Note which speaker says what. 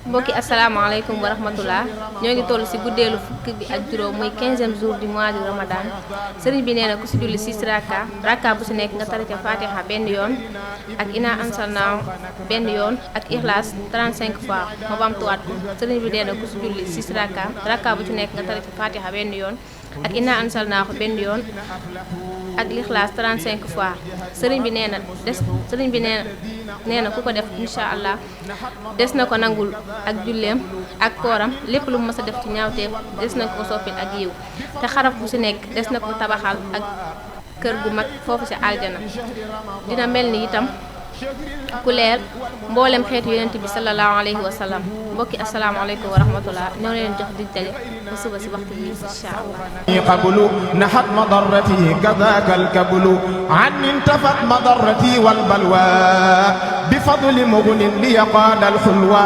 Speaker 1: mbokki asalaamaaleykum wa rahmatullah ñoo ngi toll ci guddeelu fukk bi ak juróom muy 15e jour du mois de Ramadan sëriñ bi nee na ku ci julli 6 rakka bu ci nekk nga tari ca fatiha benn yoon ak ina ansalnaaw benn yoon ak ixlaas 35 fois ma bamtuwaat ko sëriñ bi nee na ku ci julli 6 rakka bu ci nekk nga tari ca fatiha benn yoon ak ina ansalnaaw benn yoon ak ixlaas 35 fois sëriñ bi nee na ku ko def incha allah des na ko nangul ak julleem ak kooram lépp lu mu mës a def ci ñaawteef des na ko soppil ak yiw te xaraf bu ci nekk des na ko tabaxal ak kër gu mag foofu ci aljana dina mel ni itam ku leer mboolem xeetu yonent bi sallallahu alayhi wa sallam mbokki asalaamaaleykum wa rahmatullah ñoo leen jox dig daje ba suba ci waxtu bi incha allah
Speaker 2: qablu nahat madarrati kadaka alkablu an intafat madarrati wal balwa bi fadli mughnin li yaqada alxulwa